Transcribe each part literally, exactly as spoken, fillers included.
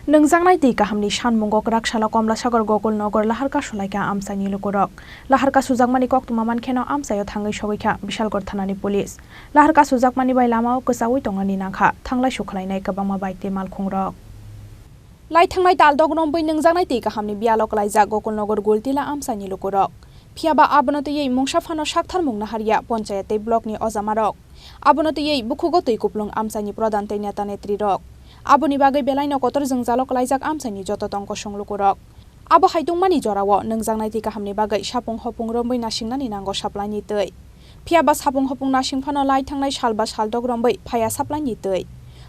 Nwngjaknai twi kahamni sanmungo kwrak salo Komlasagor Gokulnagar lahar kasulaikha amchaini lukurok. Lahar kasujakmani koktwma mankheno amchaio thangwi sogwikha Bishalgarh thanani police. Lahar kasujakmani bai lamao kwchaui tongnani nangkha thanglai sukhlainai kwbangma bike tei malkhungrok. Lai thangnai tal dok rombwi nwngjaknai twi kahamni biyalo kwlaijak Gokulnagar Gultila amchaini lukurok. Phiyaba abono twiwi mungsa phano saktharmung naharya ponchayat tei blockni ojamarok. Abono twiwi bukhugo twi kuplung amchaini pradhan tei neta netrirok. Aboni bagwi belaino kotor jwngjalo kwlaijak amchaini joto tong kosong lukurok. Abo hai tongmani jorao nwngjaknai twi kahamni bagwi sapung hopung rombwi nasingnani nango supplyni twi. Phiyaba sapung hopung nasing phano lai thangnai sal ba sal dok rombwi phaiya supplyni twi.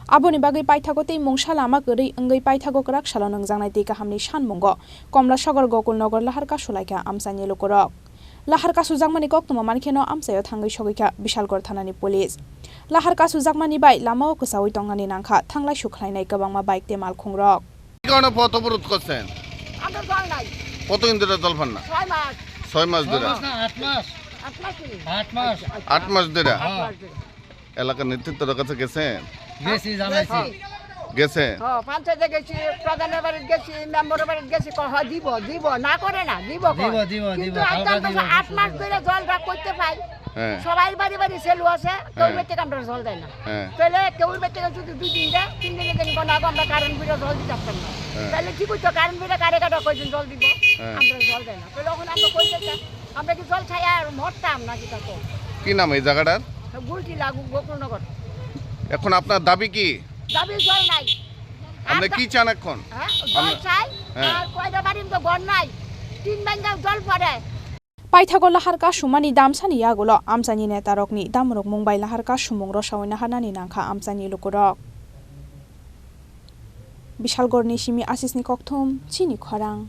Aboni bagwi paithago tei mungsa lama kwrwi wngwi paithago kwrak salo nwngjaknai twi kahamni sanmungo Komlasagor Gokulnagar lahar kasulaikha amchaini lukurok. Lahar kasujakmani koktwma mankheno amchaio thangwi sogwikha Bishalgarh thanani police. Lahar kasujakmani bai lamao kwchaui tongnani nangkha thanglai sukhlainai kwbangma bike tei malkhungrok. কি কারণে পথ অবরোধ করছেন? আমরা জল নাই। কতদিন ধরে জল পান না? ছয় মাস। ছয় মাছ ধরে। ছয় মাস না, আট মাস। আট মাস কি? আট মাস। আট মাস ধরে। হ্যাঁ। আট মাস ধরে। এলাকার নেতৃত্বের কাছে গেছেন? গেছি, জানাইছি। গেছি। গেছে? হ্যাঁ, পঞ্চায়েতে গেছি, প্রধানের বাড়িত গেছি, মেম্বারের বাড়িত গেছি, কয়, "হ্যাঁ, দিব, দিব, না করে না, দিব," কয়। দিব, দিব, দিব, কিন্তু দিব, আজকে কালকে আমরা দিব, আট মাস ধরে জল রাগ করতে পাই। হ্যাঁ। সবাই বাড়ি বাড়ি সেলু আছে, কেউ হ্যাঁ। বেঁচে আমরা জল দেয় না। হ্যাঁ। তাহলে কেউ বেঁচে যদি দুই দিন দেয়, তিন দিনের দিন কোনো আগে আমরা কারেন্ট বিলে জল দিতে পারতাম না। হ্যাঁ। তাহলে কি করতো? কারেন্ট বিলে কারে কাটা কয়জন জল দিব? হ্যাঁ। আমরা জল দেয় না। তাহলে এখন আমরা কই যাইতাম? আমরা কি জল ছাড়া আর মরতাম নাকি তখন? কি নাম এই জায়গাটার? গুলটি লাগু গোকুলনগর। এখন আপনার দাবি কি? দাবি জল নাই। আপনি আর কি চান এখন? হ্যাঁ, জল আমরা চাই। হ্যাঁ। আর কয়টা বাড়ির তো ঘর নাই, তিন ভাঙ্গা জল পড়ে। Paithago lahar kasumani damsani yagulo amchaini netarokni damrok mung bai lahar kasumung rosaui naharnani nangkha amchaini lukurok. Bishalgarhni simi Asisni kokthum, chini khorang.